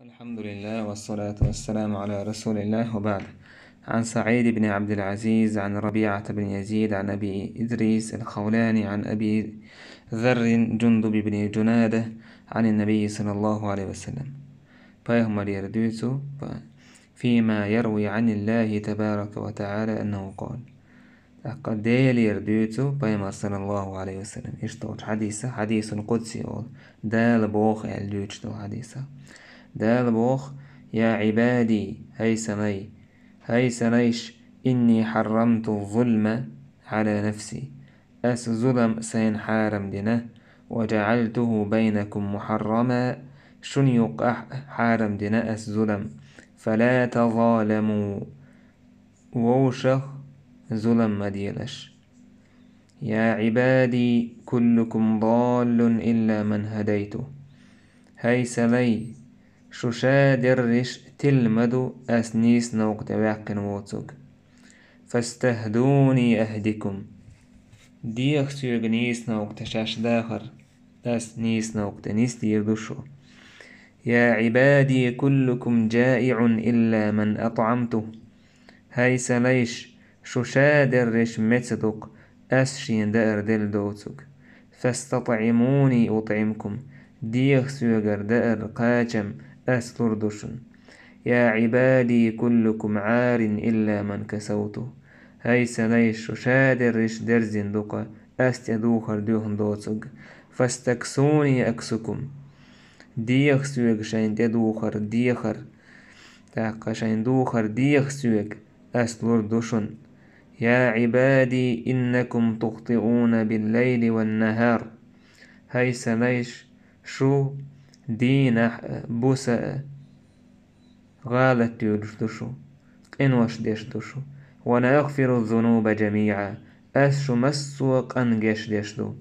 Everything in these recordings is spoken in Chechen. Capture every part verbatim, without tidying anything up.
الحمد لله والصلاة والسلام على رسول الله وبعد. عن سعيد بن عبد العزيز عن ربيعة بن يزيد عن أبي إدريس الخولاني عن أبي ذر جندب بن جنادة عن النبي صلى الله عليه وسلم. Пайхамарера дуьйцу, فيما يروي عن الله تبارك وتعالى أنه قال. ТӀаккха Делера дуьйцу Пайхамар, саллаллаху алейхи ва саллям, иштта долчу хьадиса, хьадисун къудси олу, Дала боху аьлла дуьйцуш долу хьадиса. Дала боху: «Я Ӏибади, хӀай сан лай, хӀай сан лайш, инни хьаррамту зулма Ӏала нафси». Ас зулам сайна хьарам дина, «ва жаӀалтуху байнакум мухьаррама», шуна юккъахь хьарам дина ас зулам. «Фала тазаламу», вовшах зулам ма делаш. «Я Ӏибади, куллукум даллун илла ман хӀадайту». ХӀай сан лай, шу ша дерриш тилла ма ду ас нийса новкъа тӀе ваьккхина воцург. «Фастахдуни ахдикум». Деха соьга нийса новкъа тӀе шаьш дахар, ас нийса новкъа тӀе нисдийр ду шу. «Я Ӏибади, куллукум жаиӀун илла ман атӀамту». ХӀай сан лайш, шу ша дерриш меца ду-кх ас шена даар делла доцург. «ФастатӀимуни утӀимкум». Деха соьгара даар, кхачам ас лур ду шуна. «Я Ӏибади, куллукум Ӏарин илла ман касавту». ХӀай сан лайш, шу ша дерриш дерзина ду-кх ас тӀе духар доьхна доцург. «Фастаксуни аксукум». Деха соьга шайна тӀе духар дехар. ТӀаккха шайна духар деха соьга, ас лур ду шуна. «Я Ӏибади, иннакум тухтиуна биллайли ван нахар». ХӀай сан лайш, шу дийнахь а, буса а гӀалат дуьйлуш ду шу, къинош деш ду шу. «Ва ана агфиру зунуба жамиӀа». Ас шу массо а къан гечдеш ду.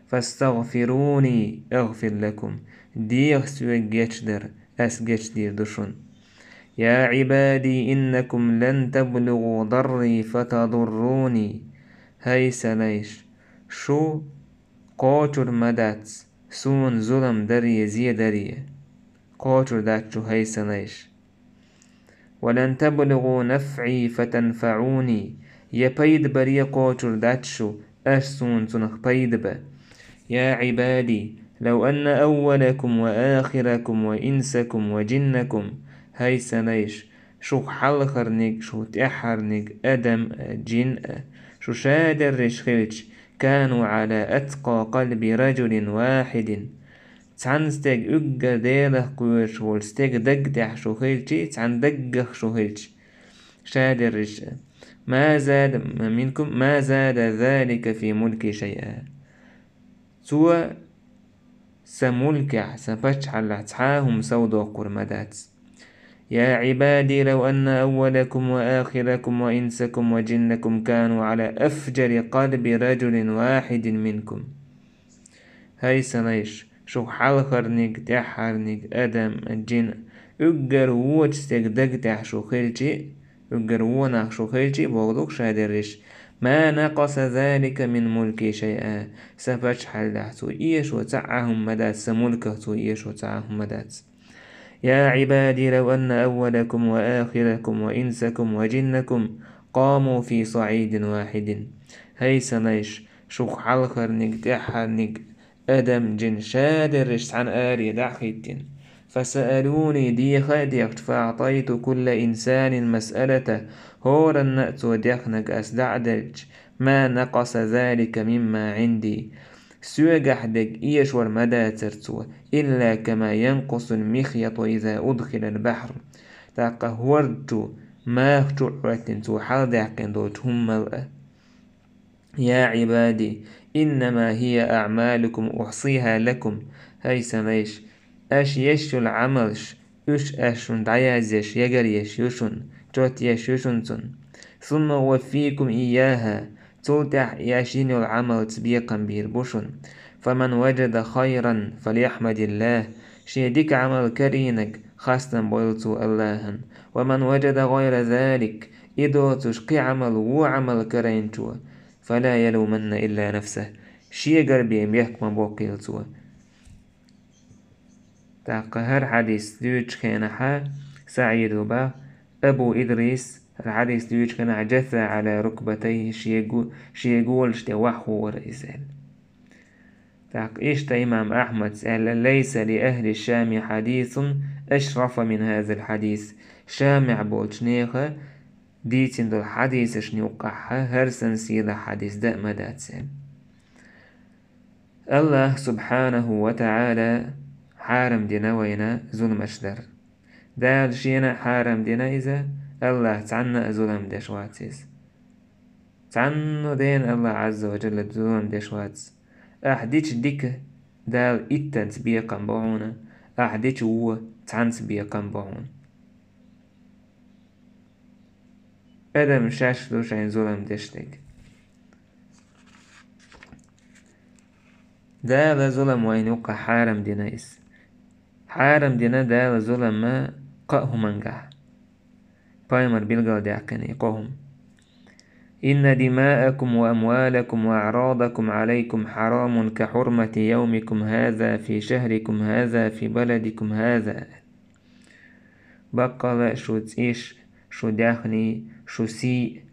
«Фастагфируни агфир лакум». Деха соьга гечдар, ас гечдийр ду шуна. «Я Ӏибади, иннакум лан таблугу дарри фатадурруни». ХӀай сан лайш, шу кхочур ма дац суна зулам даре, зе даре. Кхочур дац шу, хӀай сан лайш. «Ва лан таблугу нафӀи фатанфаӀуни». Я пайда баре кхочур дац шу, аш суна цунах пайда бан. «Я Ӏибади, лав анна аввалакум ва ахиракум ва инсакум ва жиннакум». ХӀай сан лайш, шух хьалхарниг, шух тӀаьххьарниг, адам а, жин а, шу ша дерриш хилча, «кану Ӏала аткъа къалби раджулин вахьидин». Цхьана стеган уггар Делах кхоьруш волу стеган даг тӀехь шу хилча, цхьана даггах шу хилча, ша дерриш а. «Ма зада, минкум, ма зада залика фи мулки шайъа». Цо сан мулкехь, сан паччахьаллехь цхьа а хӀума сов доккхур ма дац. «Я Ӏибади, лав анна аввалакум ва ахиракум ва инсакум ва жиннакум кану Ӏала афджари къалби раджулин вахьидин минкум». ХӀай сан лайш, шух хьалхарниг, тӀаьххьарниг, адам, жин, уггар вочу стеган даг тӀехь шу хилча, уггар вон нах шу хилча, бохург ду-кх ша дерриш. «Ма накъаса залика мин мулки шайъа». Сан паччахьаллехь цо эшо цхьа а хӀума ма дац, сан мулках цо эшо цхьа а хӀума ма дац. «Я Ӏибади, лав анна аввалакум ва ахиракум ва инсакум ва жиннакум къаму фи саӀидин вахьидин». ХӀай сан лайш, шух хьалхарниг, тӀаьххьарниг, адам, жин ша дерриш цхьана аре дӀа а хӀиттина. «Фасаалуни», деха а дехча, «фаътайту кулла инсанин масъалата», хӀоранна а цо дехнарг ас дӀа а делча, «ма накъаса залика мимма Ӏинди». Соьгахь дерг эшор ма дацара цо, «илла кама янкъусул михьяту иза удхилал бахьр». ТӀаккха хӀорда чу маха чу а хӀоьттина цо хьалдаьккхина долчу хӀуманал а. «Я Ӏибади, иннама хӀия аъмалукум ухьсиха лакум». ХӀай сан лайш, аш еш йолу Ӏамалш, уьш аш шуна дӀаязъеш, ягаръеш ю шуна, чот еш ю шуна цунна. «Сумма уваффикум ийяха», цул тӀаьхьа аш йина йолу Ӏамалца бекхам бийр бу шуна. «Фаман важада хайран, фаляхьмадиллах». Шен дика Ӏамал карийнарг, хастам бойла цо Аллахьан. «Ва ман важада гӀайра залик», и доцуш кхин Ӏамал, вон Ӏамал карийначо, «фала ялуманна илла нафсах», шегара бен мехк ма боккхийла цо. ТӀаккха хӀара хьадис дуьйцучу хенахьа СаӀида бах: Абу Идрис, хӀара хьадис дуьйцучу хенахь, جثى على ركبتيه, шен го-, шен голаш тӀе ваххавора иза аьлла. ТӀаккха иштта имам Ахьмада аьлла: ليس لأهل الشام حديث أشرف من هذا الحديث. Шамехь болчу нехан дийцина долу хьадисашна юккъахь хӀара санна сийлахь хьадис дан а ма дац аьлла. АллахӀа, субхьанаху ва таӀала, хьарам дина вайна зуламаш дар. Дала шена а хьарам дина иза, АллахӀа цхьанна а зулам деш вац иза. Цхьанна дена АллахӀа Ӏазза ва Джалла зулам деш вац. Ахь дича дика, Дала иттанца бекхам бо хьуна, ахь дича вон, цхьанца бекхам бо хьуна. Адам шаьш ду шайн зулам деш дерг. Дала зулам вайна юккъахь хьарам дина иза. Хьарам дина Дала зулам кхаа хӀумангахь. Пайхамара билгалдаьккхина и кхо хӀума: إن دماءكم وأموالكم وأعراضكم عليكم حرام كحرمة يومكم هذا في شهركم هذا في بلدكم هذا. Баккъалла а шун цӀийш, шун даьхний, шун сий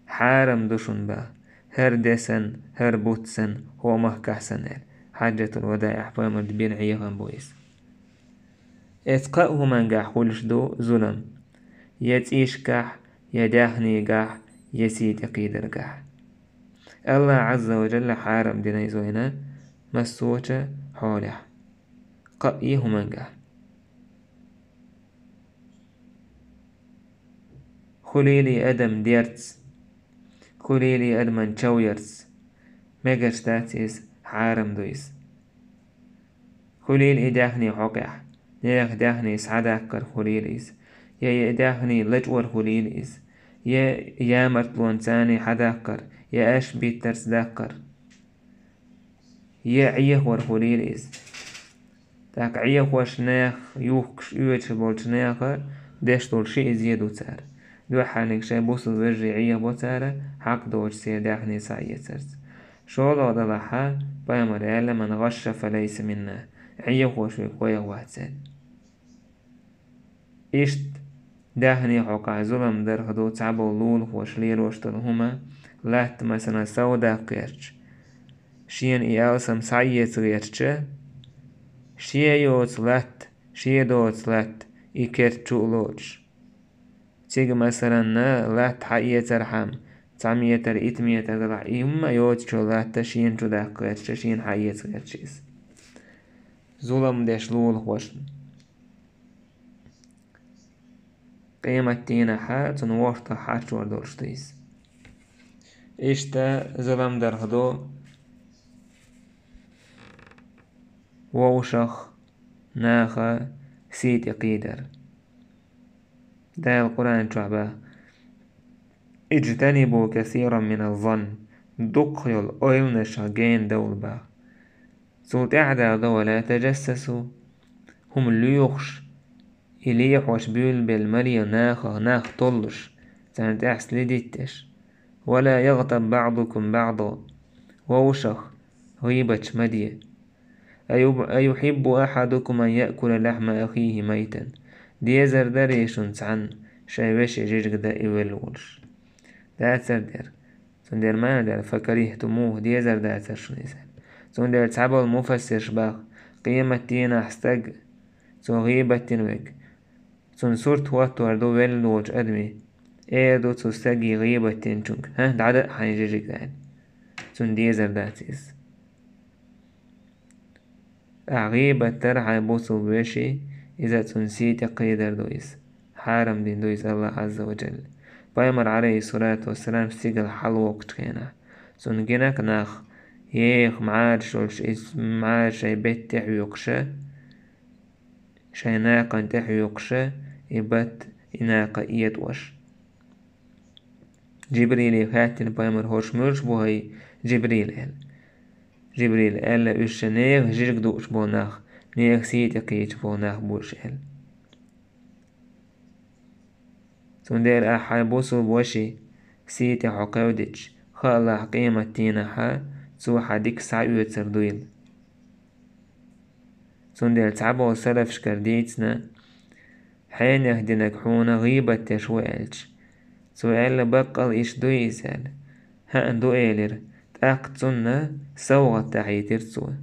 хьарам ду шуна бах, хӀара де санна, хӀара бутт санна, хӀокху махкахь санна аьлла. Хьаджатул-Вадаъехь пайхамара бина хьехам бу иза. Эцу кхаа хӀумангахь хуьлуш ду зулам: я цӀийшкахь, я даьхнигахь, я сий тӀекхийдаргахь. АллахӀа Ӏазза ва Джалла хьарам дина иза вайна массочу хьолехь, кхаа хӀумангахь. Хуьлийла и адам дерца, хуьлийла и адаман чов ярца, мегаш дац иза, хьарам ду иза. Хуьлийла и даьхни хьокъехь, нехан даьхни схьадаккхар хуьлийла иза, я и даьхни лачкъор хуьлийла иза, я ямартлонца царний хьадаккхар, я аш биттарца даккхар. Я Ӏехор хуьлийла иза. ТӀаккха Ӏехош нех, юхкуш оьцуш болчу неха деш долу шиъ зе ду цара. Дуьххьарниг шайн бусул вежарий Ӏехабо цара, хьакъ доцуш церан даьхни схьаэцарца. ШолгӀа далахьа, пайхамара аьлла: من غش فليس منا. Ӏехош верг вайх вац аьлла. Иштта даьхни хьокъехь зулам дарх ду цхьаболу лулахоша лелош долу хӀума, латта, масала, сов даккха гӀерташ, шена и алсам схьаэца гӀерташ, шен йоцу латта, шен доцу латта и керта чу а лоцуш. Цига, масалан, латта хьаэцархьама, цхьа метр, итт метр далахь, и хӀумма а йоцучу латта шена чу даккха гӀерташ, шена хьаэца гӀерташ иза. Зулам деш лулахошна. Къематдийнахьа цунна вортах хьарчор долуш ду иза. Иштта зулам дарх ду вовшах наха сий тӀекхийдар. Дала Къуръан чохь бах: اجتنبوا كثيرا من الظن. Дукха йолу ойланашах гена довла бах. Цул тӀаьхьа Дала до: ولا تجسسوا. ХӀума лоьхуш, и лехьош буьйлабелла ма лела нахах нах толлуш, царна тӀехь следить деш. ولا يغتب بعضكم بعضا. Вовшах гӀийбаташ ма де. أيب-، أيحب أحدكم أن يأكل لحم أخيه ميتا. Дезар дарий шуна цхьанна шайн вешин жижиг дан и велла волуш? Дацар дера. Цундела ма аьлла дара: فكرهتموه, дезар дацара шуна иза. Цундела цхьаболу муфассирш бах: къематдийнахь стаг, цо гӀийбат дина верг, цунна сурт хӀоттор ду велла волчу адамийн. Эр ду цу стаге гӀийбат динчуьнга: «ХӀа, дӀада а хьайн жижиг», – аьлла. Цунна дезар дац иза. Ахь гӀийбат дара хьайн бусулба вешин, иза цунна сий тӀекхийдар ду иза. Хьарам дина ду иза АллахӀа Ӏазза ва Джалла. Пайхамар, Ӏалайхиссалату вассалам, стигала хьалавоккхучу хенахь, цунна гинарг нах, еха мӀараш йолуш, иза мӀараш шайн бетта тӀехьоькхуша, шайн накхана тӀехьоькхуша, и бат, и накха этӀош. Джибриле хаьттина пайхамар: «ХӀорш муьлш бу хӀай, Джибрил?» – аьлла. Джибрила аьлла: «Уьш ша нехан жижиг дууш болу нах, нехан сий тӀекхийдаш болу нах бу уьш», – аьлла. Цундела ахь хьайн бусулба вешин сий тӀе хьо кхевдича, хаалахь, къематдийнахьа цо хьан дика схьаоьцур дуйла. Цундела цхьаболу салафашкара дийцина, хьенех динарг хьуна гӀийбат деш ву аьлча. Цо аьлла, баккъал иштта дуй иза аьлла. ХӀаъ, ду элира, тӀаккха цунна совгӀат дахьийтира цо.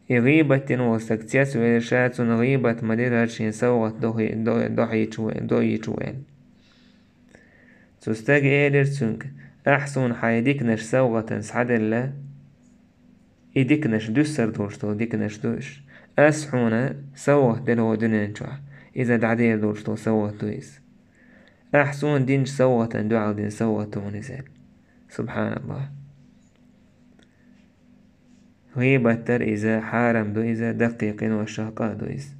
И гӀийбат дина волу стаг цецвелира, ша цунна гӀийбат ма дира, хӀара шен совгӀат дохи-, до-, дохьийча ву-, доийча ву аьлла. Цу стага элира цуьнга: «Ахьа суна хьайн диканаш совгӀатана схьаделла, и диканаш дуьссар долуш долу диканаш ду уьш. Ас хьуна совгӀат делла ву дуьнен чохь, иза дӀадер долуш долу совгӀат ду иза. Ахьа суна динчу совгӀатана дуьхьал дина совгӀат ду хьуна иза». Субханаллах. ГӀийбат дар иза, хьарам ду иза, даккхий къиношах къа а ду иза.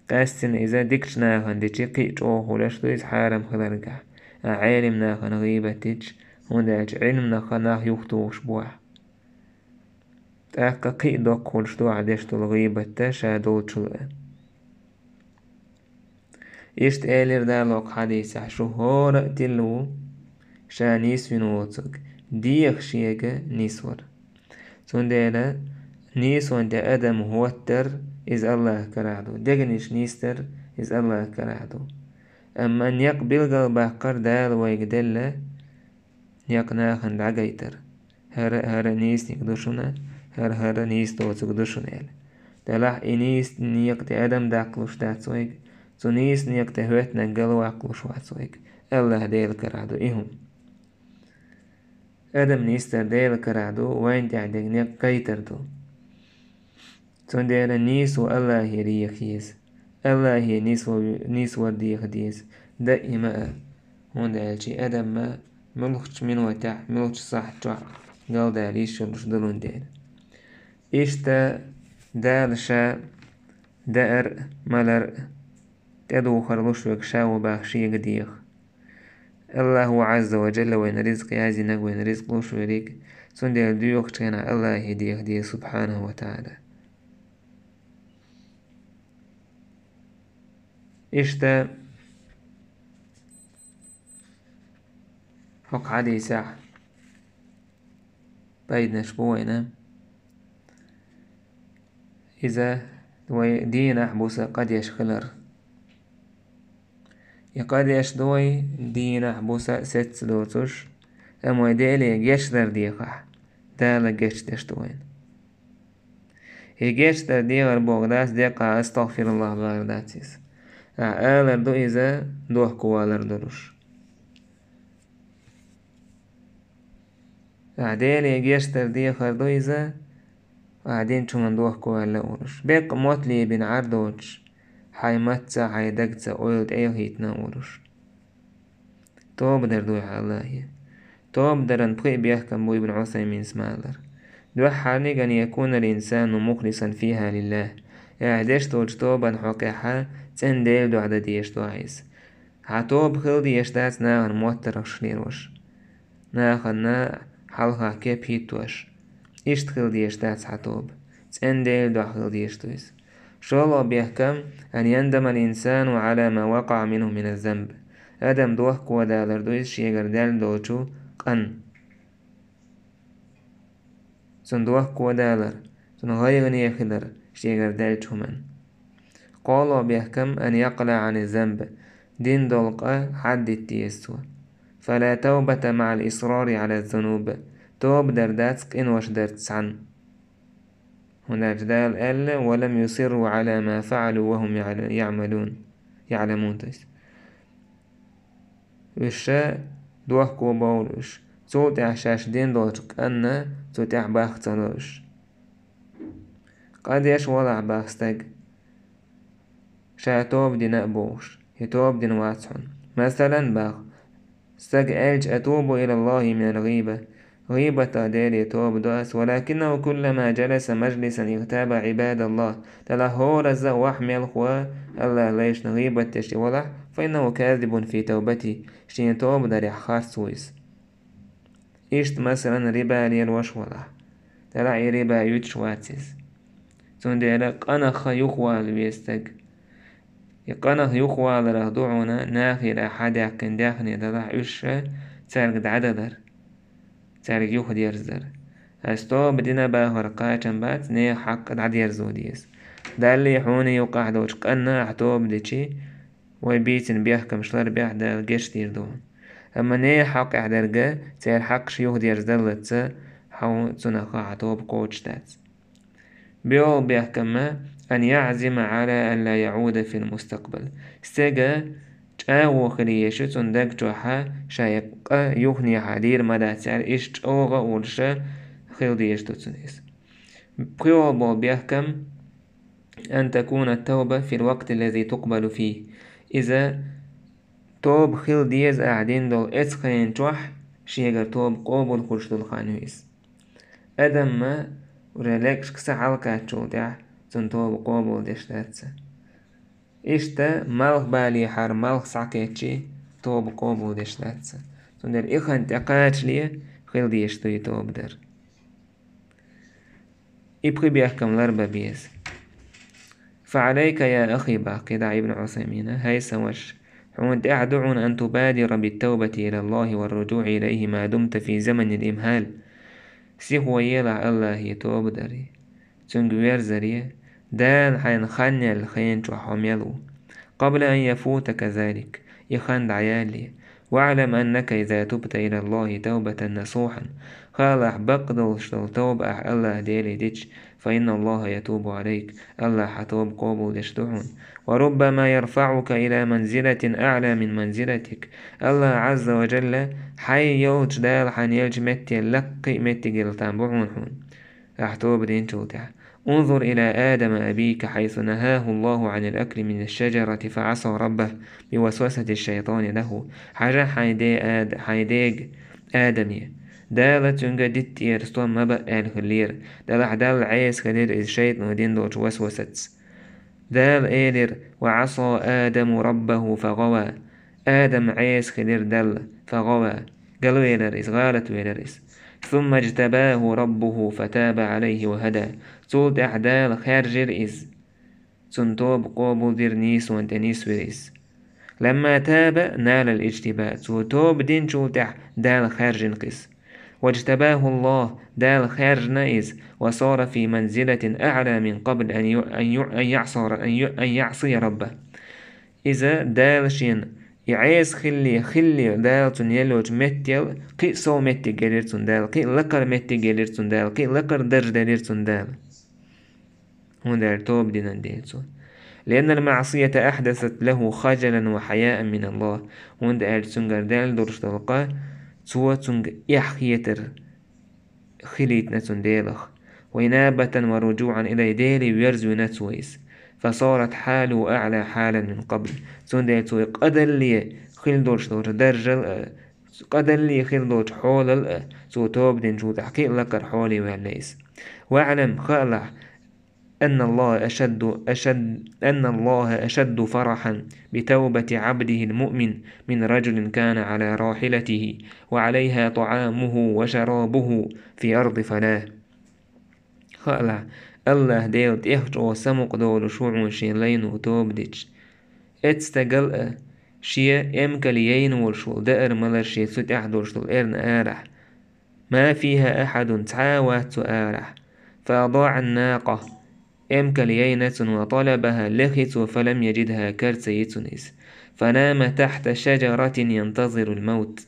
Къаьстина иза дикачу нахана дичи кхин а чӀогӀа хуьлуш ду иза хьарам хиларгахь, а Ӏелим нахана гӀийбат дичи, хӀунда аьлча Ӏилманах нах юхатухуш бу ахь. ТӀаккха кхин а доккхахуьлуш ду ахь деш долу гӀийбат ша долчул а. Иштта элира Дала окху хьадисехь: «Шу хӀора а тилла ву ша нисвина воцург, деха шега нисвар». Цундела нийсонан тӀе адам хӀоттар, иза Аллахь карахь ду, дегнаш нисдар, иза Аллахь карахь ду. Амма некъ билгалбаккхар Дала вайга делла, некъ нахана дӀагайтар. ХӀара, хӀара нийсаниг ду шуна, хӀара, хӀара нийса доцург ду шуна аьлла. Делахь и нийса некъа тӀе адам даккхалуш дац вайга, цу нийса некъа тӀе хӀоьттинарг галваккхалуш вац вайга. Аллахь Дела карахь ду и хӀума. Адам нисдар Дела карахь ду, вайна тӀехь дерг некъ гайтар ду. Цундела нийсо Аллахьера еха еза. Аллахье нийсо-, нийсвар деха деза, даима а. ХӀунда аьлча адамна муьлххачу минотехь, муьлххачу сахьт чохь галдала йиш йолуш ду дела. Иштта Дала ша даар а, малар а тӀедухар луш верг ша ву боху шега деха. Аллаху Азза ва Джалла вайна ризкъ язйинарг, вайна ризкъ луш верг, цундела доьхучу хенахь Аллахье деха деза, субхьанаху ва таӀала. Иштта хӀокху хьадисехь пайданаш бу вайна. Иза вай дийнахь, буса къа деш хилар. И къа деш ду вай дийнахь, буса сецца доцуш, амма вай Деле гечдар дехахь, Дала гечдеш ду вайна. И гечдар дехар бохург дац деккъа «АстагӀфируллахӀ» бахар дац иза. Ахьа алар ду иза дохковалар долуш. Ахьа Деле гечдар дехар ду иза, ахьа динчу хӀуманна дохковаьлла а волуш. Беккъа мотт лебина Ӏар доцуш, хьайн матца, хьайн дагца ойла тӀеяхийтина а волуш. Тоба дар дуй хьан Аллахье. Тоба даран пхи а бехкам бу Ибн Ӏусайминс ма-аллара. Дуьххьарниг: «Ан якуна ал-инсану мухлисан фихӀа лиллахӀ». Ахьа деш долчу тобан хьокъехь цӀена Делан дуьхьа дан дезаш ду ахьа иза. Хьан тоба хила дезаш дац нахана моттаргӀаш лелош, нахана хьалха кеп хӀиттош. Иштта хила дезаш дац хьан тоба. ЦӀена Делан дуьхьа хила дезаш ду иза. ШолгӀа бехкам: «Ан яндама ал-инсану Ӏала ма вакъаӀа минхӀу мина ззанб». Адам дохковалар ду иза шегара даьлла долчу къанна. Цунна дохковалар, цунна гӀайгӀане хилар шегара даьллачу хӀуманна. КхоалгӀа бехкам: «Ан якълаӀа Ӏани ззанб», дина долу къа хьаддита деза цо. «Фала тавбата маӀал исрари Ӏала ззунуб», тоба дар дац къинош дарца цхьаьна. ХӀунда аьлча Дала аьлла: «Ва лам юсирру Ӏала ма фаӀалу ва хӀум яӀ-, яӀмалун», яӀламун, то есть. Уьш ша дохко бовлу уьш. Цул тӀаьхьа шаьш дина долчу къанна цу тӀехь бахка ца ло уьш. Къа деш валахь бах стаг, ша тоба дина а бохуш, и тоба дина вац хьуна. Масалан, бах, стага аьлча: «Атубу илаллахӀи минал гӀийба». ГӀийбатах Деле тоба до ас, «валакиннахӀу куллама жаласа мажлисан игътаба ӀибадаллахӀ». Делахь хӀоразза а вахь мелхо Аллахьан лайшна гӀийбат деш и валахь, «фаиннахӀу казибун фи тавбатихӀ», шен тоба дарехь харц ву иза. Иштта, масалан, риба лелош валахь. Делахь и риба юьтуш вац иза. Цундела къанах юхавала веза стаг. И къанах юхаваларах ду хьуна нахера хьадаьккхина даьхни далахь уьш ша, цаьрга дӀадалар, цаьрга юхадерзадар. Ас тоба дина бахар кхачам бац, нехан хьакъ дӀадерзо деза. Далла хьуна юкъахь долчу къанна ахь тоба дичи, вай бийцина бехкамаш ларбехь Дала гечдийр ду хьуна. Амма нехан хьакъехь дерг, церан хьакъаш юхадерзадаллалц хьо цунах хьан тоба кхочуш дац. Биол бехкамма: «Ан яъзима ала ан ла яуда фил мустакбал». Стега чӀагӀо хила еза цунна даг чохь, ша и къа юханехьа дийр ма дац аьлла, иштта чӀогӀа а волуш хила дезаш ду цунна иза. Пхиол бо бехкам: «Ан такуна тауба фил вакти лази тукбалу фи». Иза тоба хила деза ахь дина долу эцу хенан чохь, шегара тоба къобал хуьлуш долу хан ю иза. Адамма уже лекхашка са хьалакхаччул тӀаьхьа цунна тоба къобал деш дац. Иштта малх балехьара малх схьакхеччи, тоба къобал деш дац. Цундела и хан тӀекхачале хила дезаш ду и тоба дар. И пхи бехкам ларба беза. «Фа алайка, я ахи», баккхи дӀа Ибн Усаймина, хӀай сан ваша, хьуна тӀехь ду хьуна «ан тубадира бит-тавбати илаллахи ва ар-руджуӀи илайхи ма думта фи заманил имхал». Сихо елахь Аллахе тоба даре, Цуьнга верзаре, Дала хьайна хан яьлла хенан чохь хьо мел ву. «Къабла ан яфутака залик», и хан дӀаялале. «Ваълам аннака иза тубта илаллахи тавбатан насухьан». Хаалахь, бакъ долуш долу тоба ахь Аллах Деле дича, «фа инналлаха ятубу алайк», Аллах хьан тоба къобал деш ду хьуна. «Ва руббама ярфаӀука ила манзилатин аъла мин манзилатик». Аллах Азза ва Жалла хьайн йолчу Дала хьайна елчу метте лаккхий меттигал там бу хьуна хьуна, ахь тоба динчул тӀаьхьа. «Унзур ила Адама абика, хьайсу нахаху Аллаху анил акли мин шаджарати фа аса раббах би васвасати шайтани лаху». Хьажа хьайн де Ад-, хьайн дега Адаме. Дала цуьнга диттера стом ма баа аьлла хиллера. Делахь Далла Ӏеса хилира иза шайтано дина долчу васвасаца. Дала элира: «Ва Ӏаса Адаму раббаху фа гӀава». Адам Ӏеса хилира Далла, фа гӀава, галвелира иза, гӀалатвелира иза. «Сумма жтабаху раббуху фа таба Ӏалайхи ва хӀада». Цул тӀаьхьа Дала хаьржира иза. Цунна тоба къобал дира, нийсонан тӀе нисвира иза. «Ламма таба, налал ижтиба». Цо тоба динчул тӀаьхьа Дала хаьржина-кх иза. «Важтабаху Аллах», Дала хаьржина иза, «ва сара фи манзилатин аъла мин къабл ан ю-, ан ю-, ан яъсара, ан ю-, ан яъсия рабба». Иза Дала шена и Ӏеса хилли, хилли Дала цунна еллачу меттел кхин а сов меттиг елира цунна Дала, кхин а лакхара меттиг елира цунна Дала, кхин а лакхара дарж делира цунна Дала. ХӀунда аьлча тоба динан дела цо. «Лианнал маъсията ахьдасат лаху хажалан ва хьаяан мин Аллах». ХӀунда аьлча цуьнгара даьлла долуш долу къа, цо цуьнга эхь хетар хилийтина цунна Делах. «Ва инабатан ва руджуъан илай», Деле верзвина цо иза. «Фа сарат хьалуху аъла хьалан мин къабл». Цундела цо и къадалле хила долуш долчу даржал а, къадалле хила долчу хьолал а, цо тоба динчул тӀаьхьа кхин а лакхара хьоле ваьлла иза. «Ваълам», хаалахь, «Анна Аллаха ашадду, ашад-, анна Аллаха ашадду фарахьан би тавбати Ӏабдихил муъмин мин раджулин кана Ӏала рахьилатихи ва Ӏалайха тӀаӀамуху ва шарабуху фи арди фалах». Хаалахь, Аллах Дела тӀех чӀогӀа самукъа долуш ву хьуна шен лайно тоба дича. Эцу стагал а, шен эмкал яйна волуш волу даар-малар шен цу тӀехь долуш долу эрна арахь. «Ма фиха ахьадун», цхьа а вац цу арахь. «Фа адаъан накъа», эмкал яйна цунна, «ва талабаха», лехи цо, «фа лам яжидха», кара ца йи цунна иза. «Фа нама тахьта шаджаратин янтазирул мавт».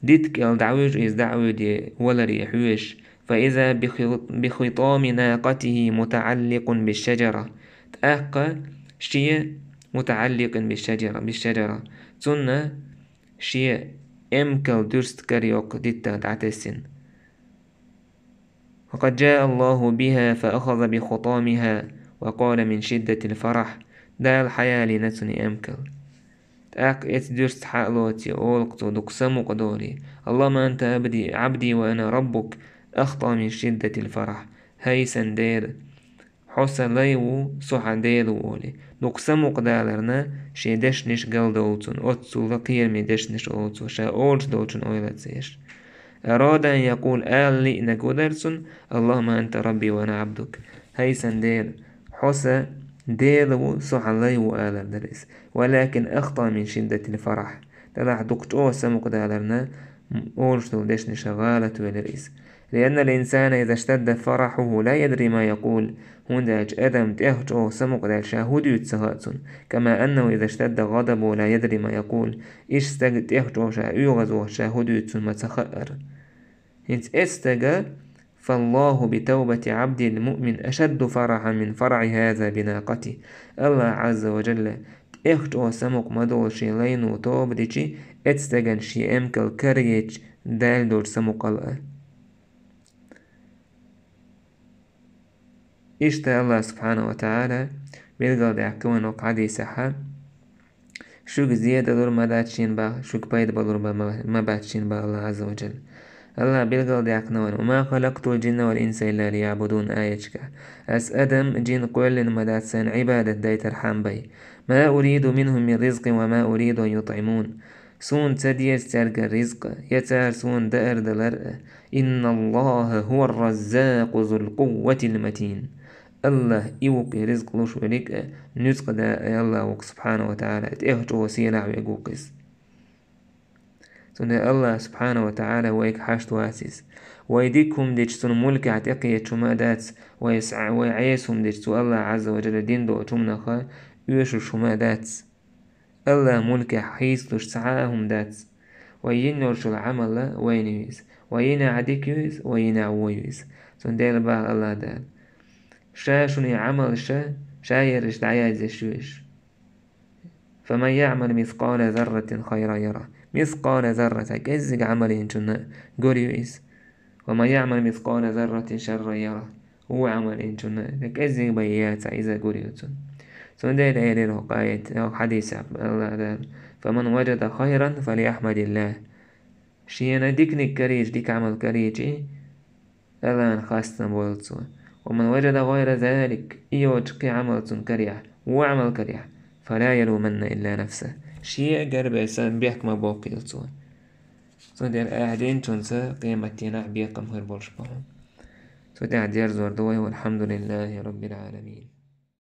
Дитта кӀел дӀавуьжу иза, дӀа а вуьде, валаре хьоьжуш. «Фа иза бихи-, бихитами накъатихи мутаӀалликъун бишшаджара». ТӀаккха шен, «мутаӀалликъун бишшаджара», бишшаджара. Цунна шен эмкал дуьрста карайоккху диттах дӀатесна. «Ва къад жаа Аллаху биха фа ахаза би хутамиха ва къала мин шиддатил фарахь». Дала хьаялийна цунна эмкал. ТӀаккха эцу дуьрста хьа а лоций, олу-кх цо дукха самукъа долий: «Аллахумма анта абди, абди ва ана раббук, ахта мин шиддатил фарахь». ХӀай сан Дела, Хьо сан лай ву, со хьан Дела ву, олий. Дукха самукъадаларна шен дешнаш галдовлу цунна, оццул кхераме дешнаш олу цо, ша олуш долчун ойла ца еш. «Арада ан якъул», ала лиънарг ву дара цунна: «Аллахумма анта рабби ва ана абдук». ХӀай сан Дела, хьо сан Дела ву, со хьан лай ву, алар дара иза. «Валакин ахта мин шиддатил фарахь». Делахь дукха чӀогӀа самукъадаларна, олуш долу дешнаша гӀалат велира иза. لأن الإنسان إذا اشتد فرحه لا يدري ما يقول. ХӀунда аьлча адам тӀех чӀогӀа самукъадаьлча ша хӀу дуьйцу ца хаьа цунна. كما أنه إذا اشتد غضبه لا يدري ما يقول. Иштта стаг тӀех чӀогӀа ша оьгӀаз вахча ша хӀу дуьйцу цунна ма ца хаьара. ХӀинца эцу стага: فالله بتوبة عبده المؤمن أشد فرحا من فرح هذا بناقته. АллахӀ Ӏазза ва Джалла тӀех чӀогӀа самукъа ма долу шен лайно тоба дичи, эцу стагана шен эмкал караеча Дала долчу самукъал а. Иштта АллахӀ субхьана ва тагӀала билгалдаьккхина вайна хьадисехь: шуьга зе далур ма дац шена боху, шуьга пайда балур ма, ма, ма бац шена боху АллахӀ Ӏазза ва Джалла. АллахӀ билгалдаьккхина вайна: وما خلقت الجن والإنس إلا ليعبدون аятехь: Ас адам, джин кхоьллина ма дац сайна Ӏибадат дайтархьама бен. ما أريد منهم من رزق وما أريد أن يطعمون. Суна ца деза цаьргара ризкъ, я цара суна даар далар а. إن الله هو الرزاق ذو القوة المتين. АллахӀ и ву-кх и ризкъ луш верг а, нуьцкъа да а АллахӀ ву-кх субхьана ва тагӀала, тӀех чӀогӀа сийлахь верг ву-кх иза. Цундела АллахӀ субхьана ва тагӀала вайга хьашт вац иза. Вай дика хӀума дича цуьнан мулкехь тӀекхеташ хӀума а дац, вай схьа-, вай Ӏеса хӀума дича цу АллахӀ Ӏазза ва Джалла дина долчу хӀуманах оьшуш хӀума а дац. АллахӀ мулкехь хийцалуш цхьа а хӀума дац. Вай йина йолуш йолу Ӏамал а вайна ю иза. Вай йинехь дика ю иза, вай йинехь вон ю иза. Цундела боху АллахӀ Дала: Ша шуна и Ӏамалш, ша ерриш дӀаязъеш ю уьш. فمن يعمل مثقال ذرة خيرا يره. Мискъала зарра, цхьа кӀеззиг Ӏамал йинчунна гур ю иза. ومن يعمل مثقال ذرة شرا يره. Вон Ӏамал йинчунна, цхьа кӀеззиг бен яц, иза гур ю цунна. Цундела элира хӀокху аят, хӀокху хьадисехь АллахӀ Дала: فمن وجد خيرا فليحمد الله. Шена диканиг карийча, дика Ӏамал карийча, АллахӀна хастам бойла цо. ومن وجد غير ذلك, и йоцучу кхин Ӏамал цунна карехь, вон Ӏамал карехь, فلا يلومن إلا نفسه. Шен а гарбе санна бехк ма боккхийла цо. Цундела ахь динчунца къематдийнахь бекхам хир болуш бу хьуна. Цу тӀехь дерзор ду вай, والحمد لله رب العالمين.